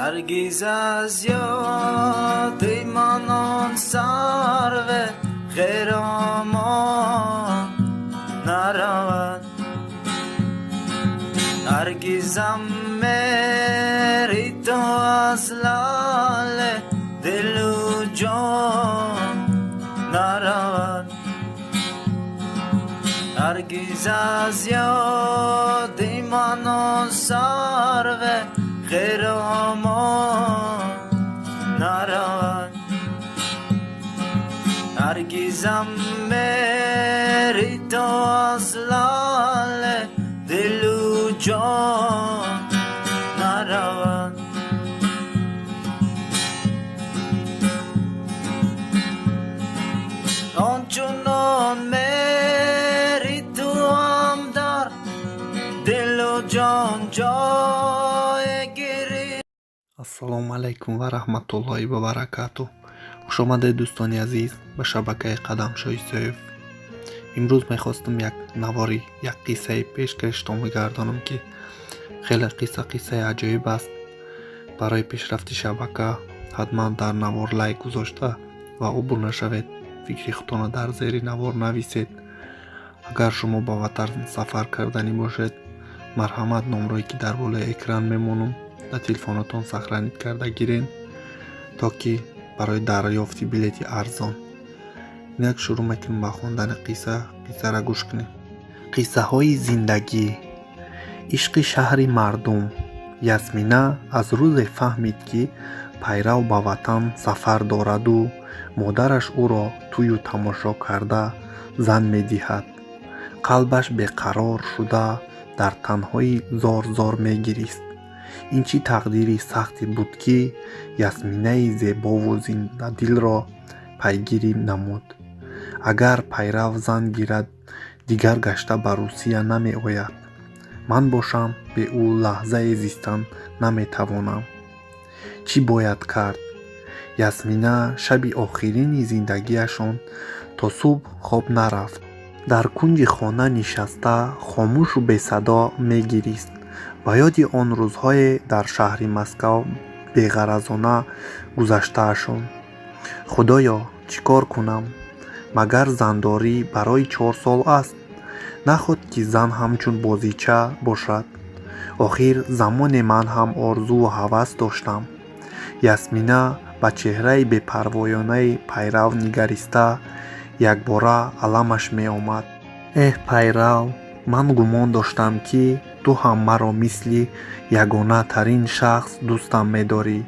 Ҳаргиз аз ёди ман он сарве хиромон наравад. Ҳаргизам меҳри ту аз лолаи дилу ҷон наравад. Ҳаргиз аз ёди ман он сарве хиромон наравад. Ҳаргизам меҳри ту аз лолаи дилу ҷон наравад. Ончунон меҳри ту ҳам дар дилу ҷон ҷой гирифт. Ассалому алайкум ва раҳматуллоҳи ва баракатуҳ. Хушомадед, дӯстони азиз, ба шабакаи Қадамшоҳ Исоев. Имрӯз мехостам як навори, як қиссаи пешкаштон бигардонам, ки хеле қиссаи аҷоиб аст. Барои пешрафти шабака ҳатман дар навор лайк гузошта ва обуна шавед. Фикри худтонро дар зери навор нависед. Агар шумо ба ватан сафар карданӣ бошед, марҳамат, номрое ки дар болои экран мемонам, дар телефонотон сохранить карда гирен, то ки барои дарёфти билети арзон. Инак шурӯъ мекунем ба хондани қисса. Қиссаро гӯш кунед. Қиссаҳои зиндагӣ. Ишқи шаҳри мардум. Ясмина аз рӯзе фаҳмид, ки пайрав ба ватан сафар дораду модараш ӯро тӯю тамошо карда зан медиҳад, қалбаш беқарор шуда, дар танҳоӣ зор-зор мегирист. Ин чӣ тақдири сахте буд, ки Ясминаи зебову зиндадилро пайгирӣ намуд? Агар пайрав зан гирад, дигар гашта ба Русия намеояд. Ман бошам, бе ӯ лаҳзае зистан наметавонам. Чӣ бояд кард? Ясмина шаби охирини зиндагиашон то субҳ хоб нарафт. Дар кунҷи хона нишаста, хомӯшу бесадо мегирист. Ба ёди он рӯзҳое дар шаҳри Москав беғаразона гузаштаашон. Худоё, чӣ кор кунам? Магар зандорӣ барои 4 сол аст? Наход ки зан ҳамчун бозича бошад? Охир замоне ман ҳам орзуву ҳавас доштам. Ясмина ба чеҳраи бепарвоёнаи пайрав нигариста, якбора аламаш меомад. Эҳ, пайрав, ман гумон доштам, ки ту ҳам маро мисли ягонатарин шахс дӯстам медорӣ.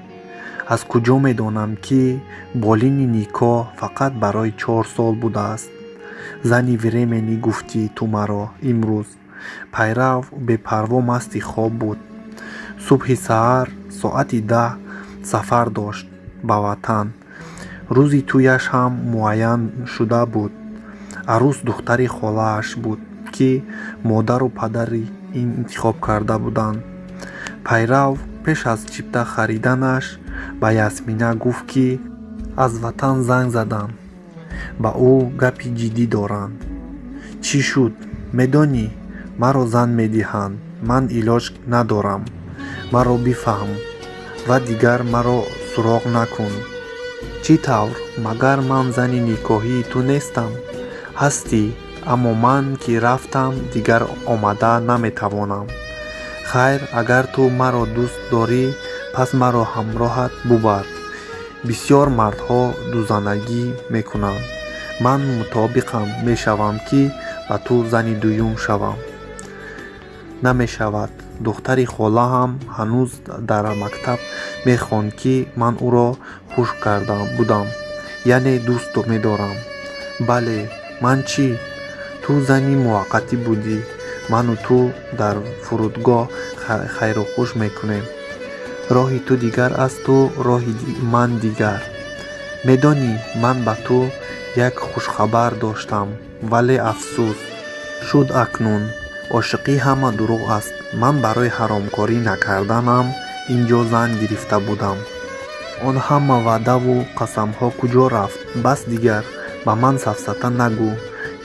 Аз куҷо медонам, ки болини никоҳ фақат барои 4 сол будааст? Зани временный гуфтӣ ту маро имрӯз. Пайрав бепарво масти хоб буд. Субҳи саҳар соати 10 сафар дошт ба ватан. Рӯзи тӯяш ҳам муайян шуда буд. Арӯс духтари холааш буд, ки модару падари ин интихоб карда буданд. Пайрав пеш аз чипта хариданаш ба Ясмина гуфт, ки аз ватан занг заданд, ба ӯ гапи ҷиддӣ доранд. Чӣ шуд? Медонӣ, маро зан медиҳанд. Ман илоҷ надорам. Маро бифаҳм ва дигар маро суроғ накун. Чӣ тавр? Магар ман зани никоҳии ту нестам? Ҳастӣ, аммо ман ки рафтам, дигар омада наметавонам. Хайр, агар ту маро дӯст дорӣ, пас маро ҳамроҳат бубар. Бисёр мардҳо дузанагӣ мекунанд. Ман мутобиқам мешавам, ки ба ту зани дуюм шавам. Намешавад. Духтари холаам ҳанӯз дар мактаб мехонд, ки ман ӯро хуш карда будам, яъне дӯст медорам. Бале, ман чӣ? Ту зани муваққатӣ будӣ. Ману ту дар фурудгоҳ хайру хуш мекунем. Роҳи ту дигар асту роҳи ман дигар. Медонӣ, ман ба ту як хушхабар доштам, вале афсӯс шуд. Акнун ошиқӣ ҳама дурӯғ аст. Ман барои ҳаромкорӣ накарданам ин ҷо зан гирифта будам. Он ҳама ваъдаву қасамҳо куҷо рафт? Бас, дигар ба ман сафсата нагӯ.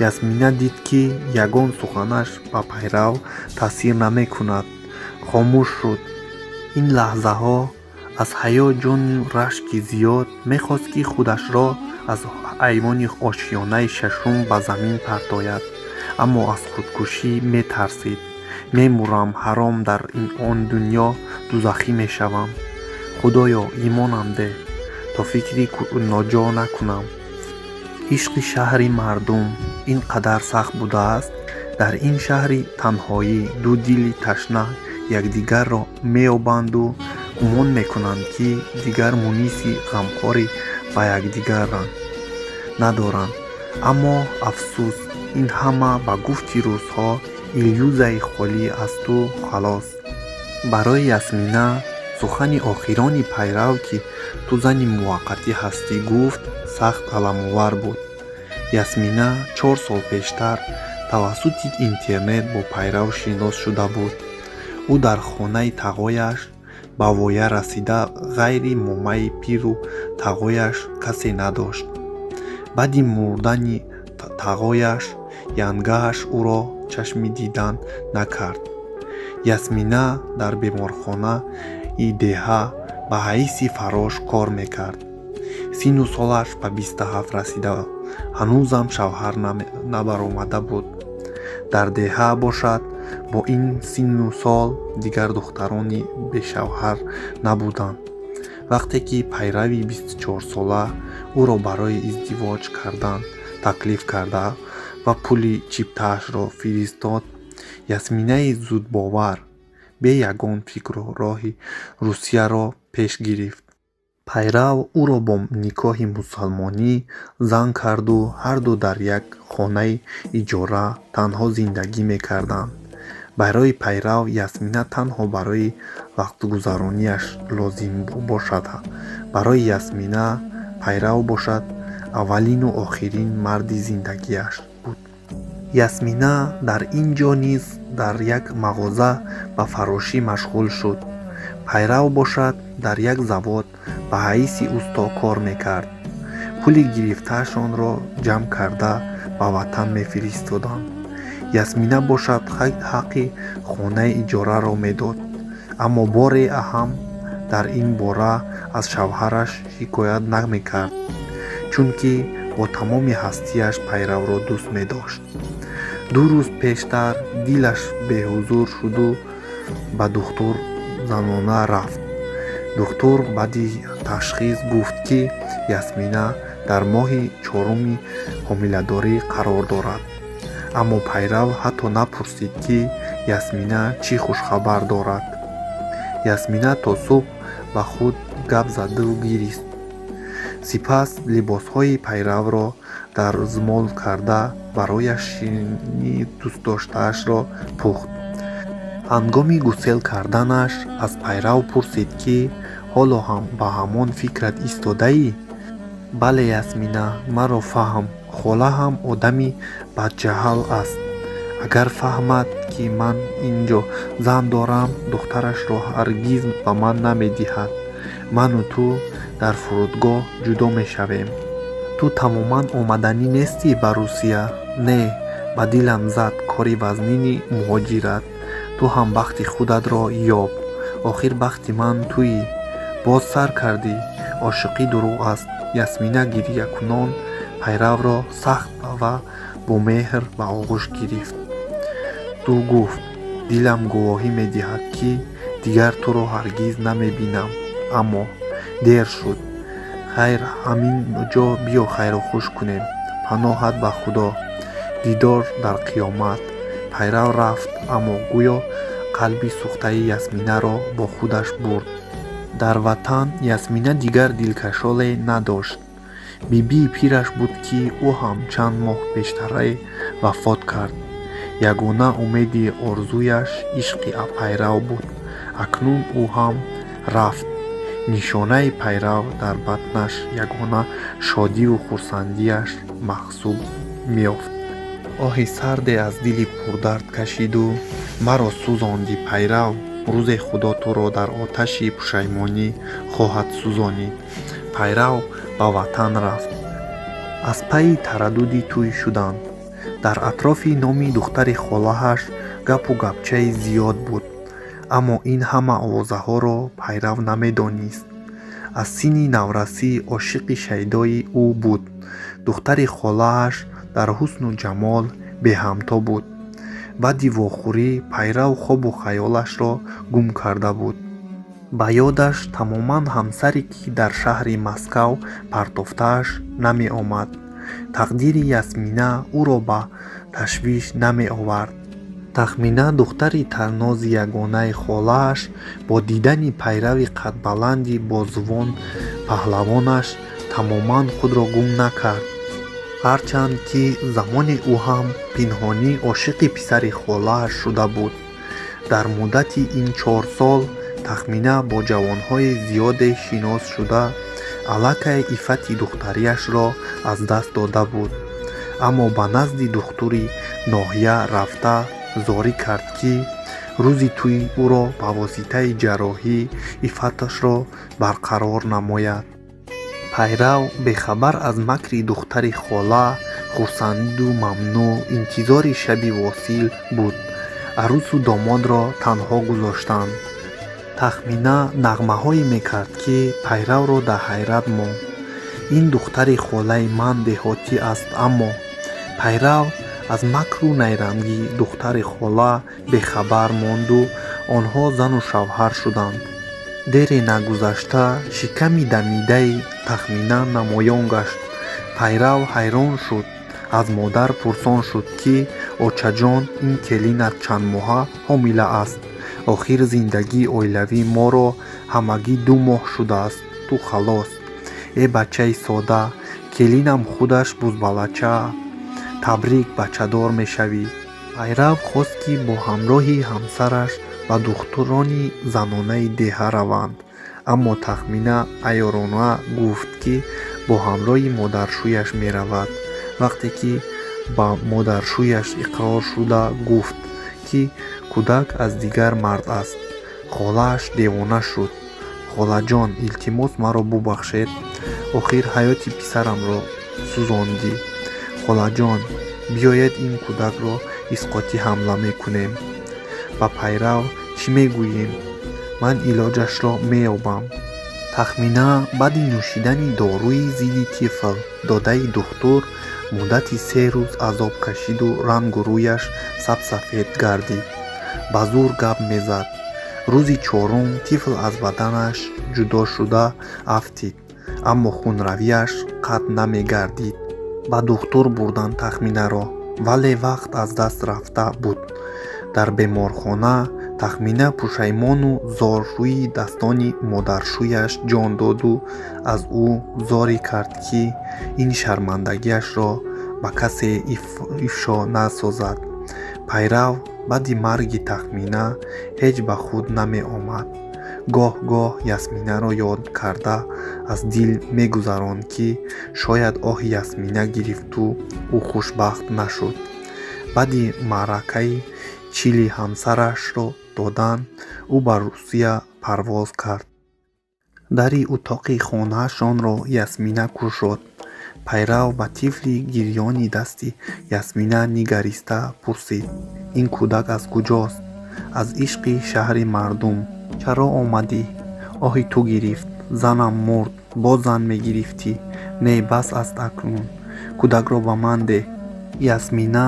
Ясмина дид, ки ягон суханаш ба пайрав таъсир намекунад, хомӯш шуд. Ин лаҳзаҳо Аз ҳаяҷону рашки зиёд мехост, ки худашро аз айвони ошёнаи шашум ба замин партояд, аммо аз худкушӣ метарсид. Мемурам, ҳаром, дар он дунё дузахӣ мешавам. Худоё, имонам деҳ, то фикри ноҷо накунам. Ишқи шаҳри мардум ин қадар сахт будааст? Дар ин шаҳри танҳоӣ ду дили ташна якдигарро меёбанду гумон мекунанд, ки дигар муниси ғамхори ба якдигаранд надоранд. Аммо афсӯс, ин ҳама ба гуфти русҳо иллюзияи холӣ асту халос. Барои Ясмина сухани охирони Пайрав, ки ту зани муваққатӣ ҳастӣ, гуфт, сахт аламовар буд. Ясмина 4 сол пештар тавассути интернет бо Пайрав шинос шуда буд. Ӯ дар хонаи тағояш ба воя расида, ғайри момаи пиру тағояш касе надошт. Баъди мурдани тағояш янгааш ӯро чашми дидан накард. Ясмина дар беморхонаи деҳа ба ҳайси фаррош кор мекард. Синну солаш ба 27 расида, ҳанӯзам шавҳар набаромада буд. Дар деҳа бошад, бо ин синну сол дигар духтарони бешавҳар набуданд. Вақте ки Пайрави 24сола ӯро барои издивоҷ кардан таклиф карда ва пули чиптаашро фиристод, Ясминаи зудбовар бе ягон фикру роҳи Русияро пеш гирифт. Пайрав ӯро бо никоҳи мусалмонӣ зан карду ҳарду дар як хонаи иҷора танҳо зиндагӣ мекарданд. Барои Пайрав Ясмина танҳо барои вақтгузаронияш лозим бошад, барои Ясмина Пайрав бошад аввалину охирин марди зиндагиаш буд. Ясмина дар ин ҷо низ дар як мағоза ба фаррошӣ машғул шуд. Пайрав бошад дар як завод ба ҳайси усто кор мекард. Пули гирифтаашонро ҷамъ карда ба ватан мефиристоданд. Ясмина бошад ҳаққи хонаи иҷораро медод, аммо боре ҳам дар ин бора аз шавҳараш шикоят намекард, чунки бо тамоми ҳастиаш Пайравро дӯст медошт. 2 рӯз пештар дилаш беҳузур шуду ба духтур занона рафт. Духтур баъди ташхис гуфт, ки Ясмина дар моҳи чоруми ҳомиладорӣ қарор дорад. Аммо Пайрав ҳатто напурсид, ки Ясмина чӣ хушхабар дорад. Ясмина то субҳ ба худ гап заду гирист. Сипас либосҳои Пайравро дарзмол карда, барояш ширинии дӯстдоштаашро пухт. Ҳангоми гусел карданаш аз Пайрав пурсид, ки ҳоло ҳам ба ҳамон фикрат истодаӣ? Бале, Ясмина, маро фаҳм. Хола ҳам одами бадҷаҳл аст. Агар фаҳмад, ки ман ин ҷо зан дорам, духтарашро ҳаргиз ба ман намедиҳад. Ману ту дар фурудгоҳ ҷудо мешавем. Ту тамоман омаданӣ нестӣ ба Русия? Не, ба дилам зад кори вазнини муҳоҷират. Ту ҳам бахти худатро ёб. Охир бахти ман туӣ. Боз сар кардӣ. Ошиқӣ дурӯғ аст. Ясмина гирякунон Пайравро сахт ва бомеҳр ба оғӯш гирифт. Ду гуфт: дилам гувоҳӣ медиҳад, ки дигар туро ҳаргиз намебинам, аммо дер шуд. Хайр, ҳамин ҷо биё хайру хуш кунем. Паноҳат ба Худо. Дидор дар қиёмат. Пайрав рафт, аммо гӯё қалби сӯхтаи Ясминаро бо худаш бурд. Дар ватан Ясмина дигар дилкашоле надошт. Бибии пираш буд, ки ӯ ҳам чанд моҳ пештаре вафот кард. Ягона умеди орзуяш ишқи Пайрав буд. Акнун ӯ ҳам рафт. Нишонаи Пайрав дар батнаш ягона шодиву хурсандиаш маҳсуб меёфт. Оҳи сарде аз дили пурдард кашиду: маро сӯзонди, Пайрав, рӯзе Худо туро дар оташи пушаймонӣ хоҳад сӯзонид. Пайрав ба ватан рафт. Аз пайи тараддуди тӯй шуданд. Дар атрофи номи духтари холааш гапу гапчаи зиёд буд. Аммо ин ҳама овозаҳоро Пайрав намедонист. Аз синни наврасӣ ошиқи шайдои ӯ буд. Духтари холааш дар ҳусну ҷамол беҳамто буд. Баъди вохӯрӣ Пайрав хобу хаёлашро гум карда буд. Ба ёдаш тамоман ҳамсаре, ки дар шаҳри Москав партофтааш, намеомад. Тақдири Ясмина ӯро ба ташвиш намеовард. Тахмина, духтари тарнози ягонаи холааш, бо дидани пайрави қадбаланди бозувон паҳлавонаш тамоман худро гум накард. Ҳарчанд ки замоне ӯ ҳам пинҳонӣ ошиқи писари холааш шуда буд. Дар муддати ин 4 сол Тахмина бо ҷавонҳои зиёде шинос шуда, аллакай иффати духтариашро аз даст дода буд. Аммо ба назди духтури ноҳия рафта зорӣ кард, ки рӯзи тӯи ӯро ба воситаи ҷарроҳӣ иффаташро барқарор намояд. Пайрав, бехабар аз макри духтари хола, хурсанду мамнӯъ интизори шаби восил буд. Арӯсу домодро танҳо гузоштанд. Тахмина нағмаҳое мекард, ки Пайравро дар ҳайрат монд. Ин духтари холаи ман деҳотӣ аст, аммо Пайрав аз макру найрангии духтари хола бехабар монду онҳо зану шавҳар шуданд. Дере нагузашта шиками дамидаи Тахмина намоён гашт. Пайрав ҳайрон шуд. Аз модар пурсон шуд, ки очаҷон, ин келинат чандмоҳа ҳомила аст? Охир зиндагии оилавии моро ҳамагӣ 2 моҳ шудааст, ту халос. Э, бачаи сода, келинам худаш бузбалача. Табрик, бачадор мешавӣ. Пайрав хост, ки бо ҳамроҳи ҳамсараш ба духтурони занонаи деҳа раванд, аммо Тахмина айёрона гуфт, ки бо ҳамроҳи модаршӯяш меравад. Вақте ки ба модаршӯяш иқрор шуда гуфт, ки кӯдак аз дигар мард аст, холааш девона шуд. Холаҷон, илтимос, маро бубахшед. Охир ҳаёти писарамро сӯзондӣ. Холаҷон, биёед, ин кӯдакро исқоти ҳамла мекунем. Ба Пайрав чӣ мегӯем? Ман илоҷашро меёбам. Тахмина баъди нӯшидани доруи зидди тифл додаи духтур муддати 3 рӯз азоб кашиду рангу рӯяш сабсафед гардид, ба зӯр гап мезад. Рӯзи чорум тифл аз баданаш ҷудо шуда афтид, аммо хунравиаш қатъ намегардид. Ба духтур бурданд Тахминаро, вале вақт аз даст рафта буд. Дар беморхона Тахмина пушаймону зор рӯи дастони модаршӯяш ҷон доду аз ӯ зорӣ кард, ки ин шармандагиашро ба касе ифшо насозад. Пайрав баъди марги Тахмина ҳеҷ ба худ намеомад. Гоҳ-гоҳ Ясминаро ёд карда аз дил мегузаронд, ки шояд оҳи Ясмина гирифту ӯ хушбахт нашуд. Баъди маъракаи чили ҳамсарашро додан, ӯ ба Русия парвоз кард. Дари утоқи хонаашонро Ясмина кушод. Пайрав ба тифли гирёни дасти Ясмина нигариста пурсид: ин кӯдак аз куҷост? Аз ишқи шаҳри мардум. Чаро омадӣ? Оҳи ту гирифт. Занам мурд, боз зан мегирифтӣ. Не, бас аст акнун. Кӯдакро ба ман деҳ. Ясмина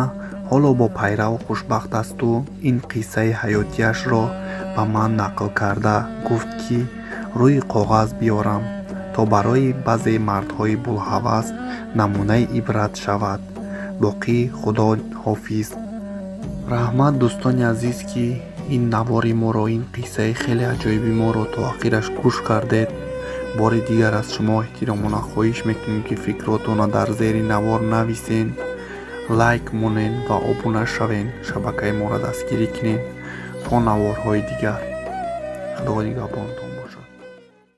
ҳоло бо Пайрав хушбахт асту ин қиссаи ҳаётиашро ба ман нақл карда гуфт, ки рӯи коғаз биёрам, то барои баъзе мардҳои булҳавас намунаи ибрат шавад. Боқӣ Худо ҳофиз. Раҳмат, дӯстони азиз, ки ин навори моро, ин қиссаи хеле аҷоиби моро то ахираш гӯш кардед. Бори дигар аз шумо эҳтиромона хоҳиш мекунем, ки фикротонро дар зери навор нависен, лайк монен ва обуна шавен, шабакаи моро дастгирӣ кунед. То наворҳои дигар, Худо нигаҳбонтон.